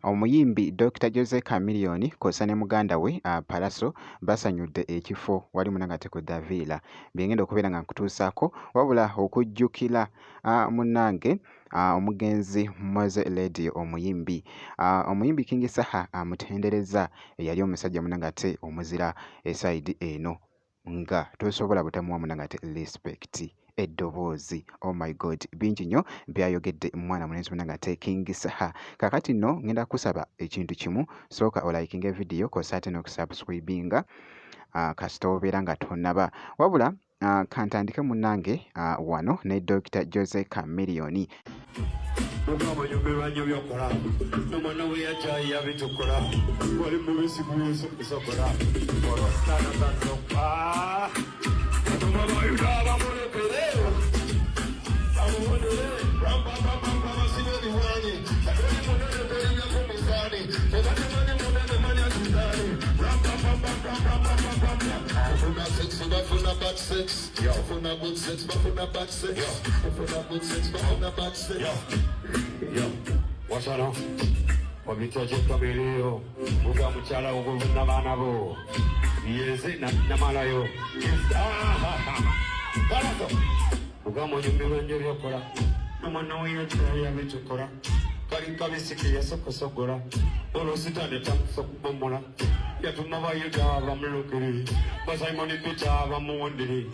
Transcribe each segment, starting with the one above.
Omuyimbi Dokita Jose Chameleone kw'ossa ne muganda we Pallaso basanyudde ekifo wali munnange ate ku The Villa. Bye ngenda okubeera nga nkutuusaako wabula okujjukira munnange omugenzi Mowzey Radio omuyimbi. Omuyimbi King Saha amutenderezza eyali omusajja munnange ate omuzira esayidi eno nga tosobola butamuwa munnange ate respect eddoboozi oh my god bingi nnyo byayogedde mwana mulenzi munnange ate King Saha. Kaakati nno ngenda kusaba ekintu kimu, sooka olikinge vidiyo kw'ossa ate n'okusubscribinga kasita obeera nga tonnaba. Wabula kantandike munnange wano ne Dokita Jose Chameleone. Mugamba nyumirwa nnyo byokola nomwana we yajja yabitukola wali mubisi guwuzi kusokola olwositanatanokwa babayuda bamulekere bamuwonere rambambambambasibe biwanyi atoli munene tolinga ku mizaani obatemanyi munene manya kizaani rambambambambambambambamba ofuna sex, bafuna bad sex, ofuna good sex, bafuna bad sex, ofuna good sex, bafuna bad sex. Yo, wasano wabitya kyekkabeereyo buga mukyala wo n'abaana bo yeze namalayo Pallaso bugamba onyumirwa nnyo byokola nomwana we yajja yabitukola kali kabisiki yasokosogola olwo sitaani etandise okubomola yatuma bayuda bamulukire basimoni Peter bamuwondere.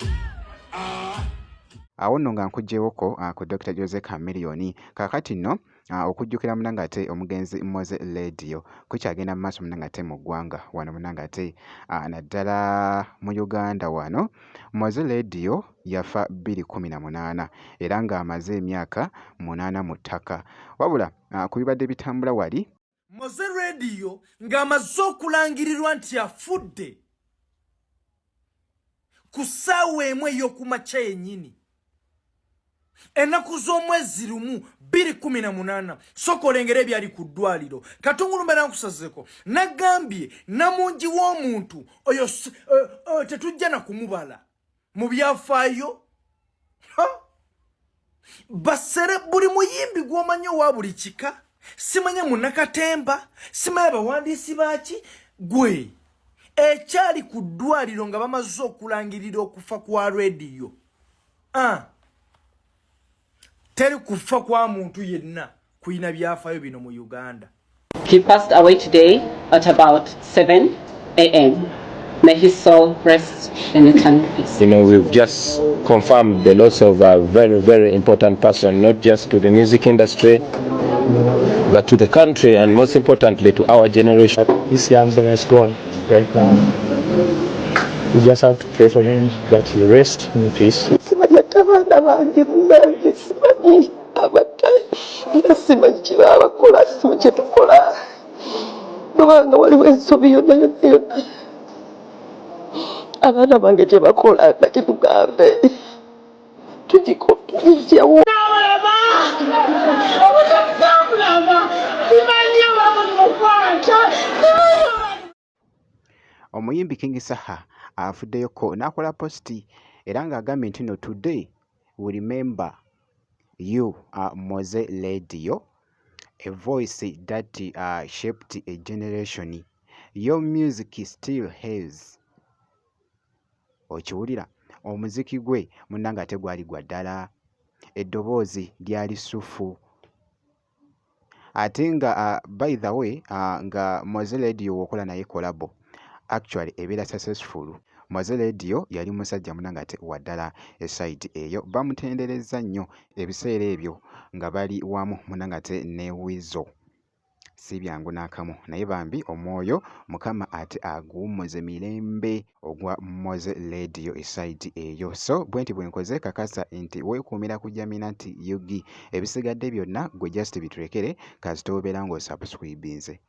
Awo nno nga nkuggyeewoko ku Dr. Jose Chameleone. Kaakati nno okujjukira munnange ate omugenzi Mowzey Radio kukyagenda mu maaso munnange ate mu ggwanga wano munnange ate naddala mu Uganda wano. Mowzey Radio yafa 2018 era ng'amaze emyaka 8 mu ttaka. Wabula ku bibadde bitambula wali Mowzey Radio ng'amaze okulangirirwa nti afudde ku ssaawa 1 ey'okumakya yennyini ennaku z'omwezi 1 2018. Soka olengera ebyali ku ddwaliro. Katungulu mbeera nkusazeeko nagambye namungi w'omuntu oyo tetujja na kumubala mu byafaayo. Basere buli muyimbi gw'omanyi owa buli kika, simanya munnakatemba, simanya bawandiisi baaki, gwe ekyali ku ddwaliro nga bamaze okulangirira okufa kwa rediyo. Ah. Teri kufa kwa muntu yenna kulina byafaayo bino mu Uganda. He passed away today at about 7 a.m. May his soul rest in eternal peace. We've just confirmed the loss of a very, very important person, not just to the music industry, but to the country and most importantly to our generation. This young man is gone right now. We just have to pray for him that he rest in peace. Simanyi ate abaana bange munange, simanyi abatta nga simanyi kyebabakola, simanyi kyetukola bwebanga waliwo ensobi yonna yonna yonna abaana bange gyebakola nga kyetugambe tugijjawo. Omuyimbi King Saha avuddeyoko n'akola post era ng'agambye nti no today we remember you, Mowzey Radio, a voice that shaped a generation. Your music still has. Okiwulira omuziki gwe munnange ate gwali gwa ddala, eddoboozi lyali ssufu ate nga by the way nga Mowzey Radio w'okola naye collabo actually ebeera successful. Mowzey Radio yali musajja munnange ate wa ddala esayidi eyo bamutenderezza nnyo ebiseera ebyo nga bali wamu munnange ate ne Weasel. Si byangu n'akamu naye bambi omwoyo Mukama ate aguwummuze mirembe ogwa Mowzey Radio esayidi eyo. So bwe nti bwe nkoze kakasa nti weekuumira ku Jaminati UG, ebisigadde byonna gwe just bitulekere kasita obeera ng'osubscribinze.